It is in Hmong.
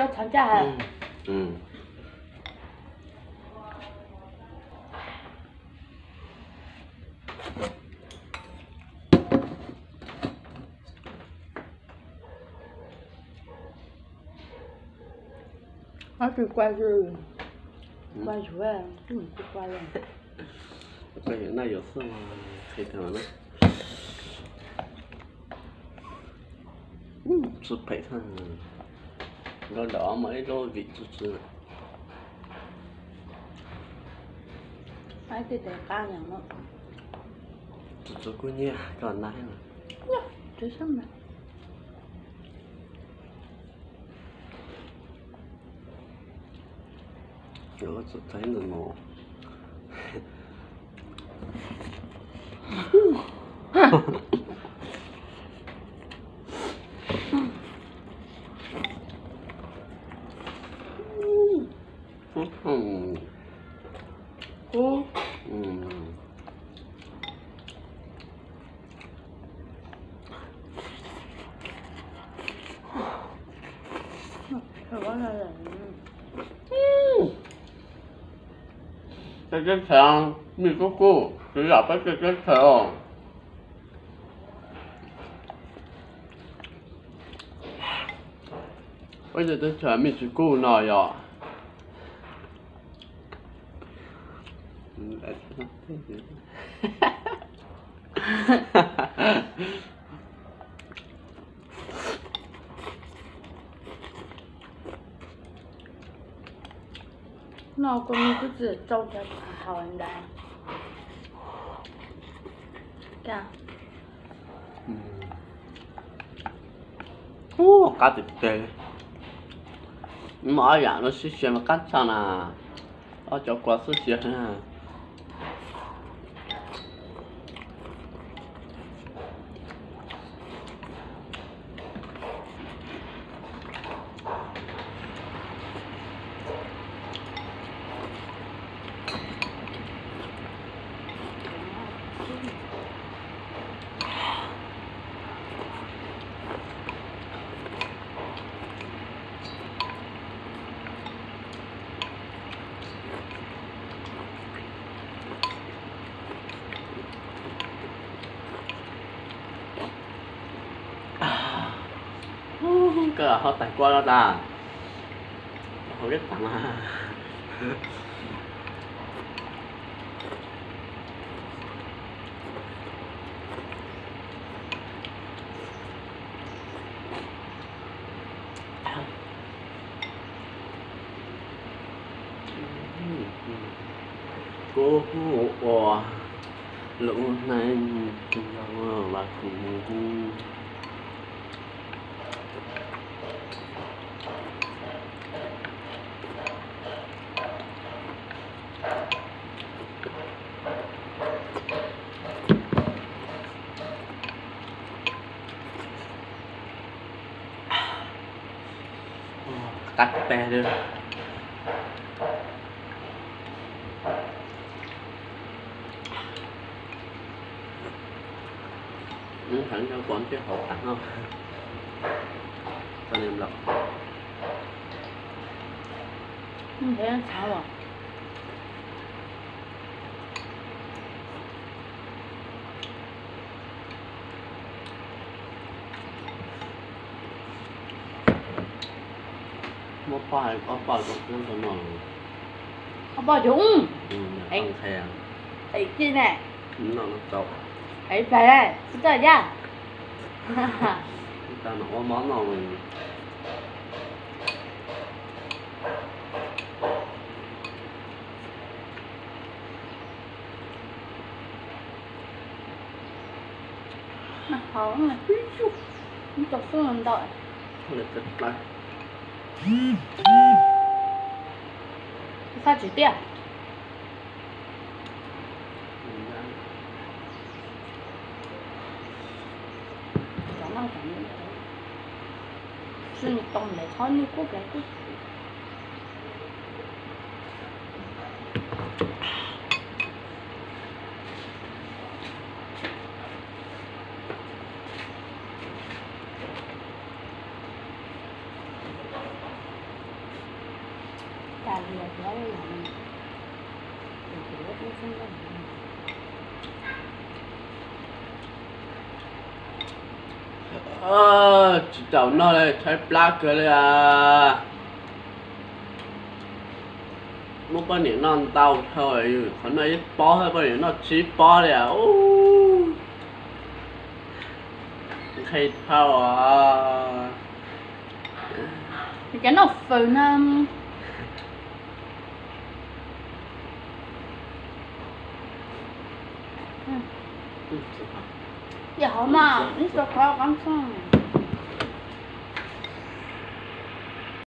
Txhoov ncaj ha. Ob tsis qua, qua yuav, tsis qua li. Qua yuav noj yuav xwb, qhia tau na. Tsis phem, nkauj nraum muaj ib lub vim tsis tsis. Tsis tsis kub nyiab koj na. Tsis sab na. Yuav txawj ntawm no. Kub. Tej teb chaws mij kub kub, tsis yog peb tej teb chaws os. Peb tej teb chaws mij tsis kub no yog. No kua muag twb tsis tsau cov haus ntawd. Ub, qab tiag tiag. Muaj ob yam no sib sia mas qab tshaj na. Ob cov kua xwb sia. Koj ho tag kua no tas. Hauv ib tag mas. Kuv ua lub neej los vas kuv. Qab tag li. Heev rau pom ntsej hauv tas no. Txog niam lawm. Ntshe txhav los. Muab poj hais ob poj rau kub rau no. Ob poj cov ub. Qhia, qhia ci ne. No no tau. Hais plag ne, tsis txawj yaj. Tau no ua mov no. Hauv, ib tug xub ntau. Faj tsis tiaj. Cov no, cov no, sib nws tau lawv txhob nws kuj kev kuj. Tsis tau noj li, tshaib plab kawg li as. Muab poj niam noj ntau dhau, qhov no ib pob, poj niam noj tsib pob li as. Nqhis dhau os. Cov noj fawm no. Yog hov mas ib co qhov qab xoj.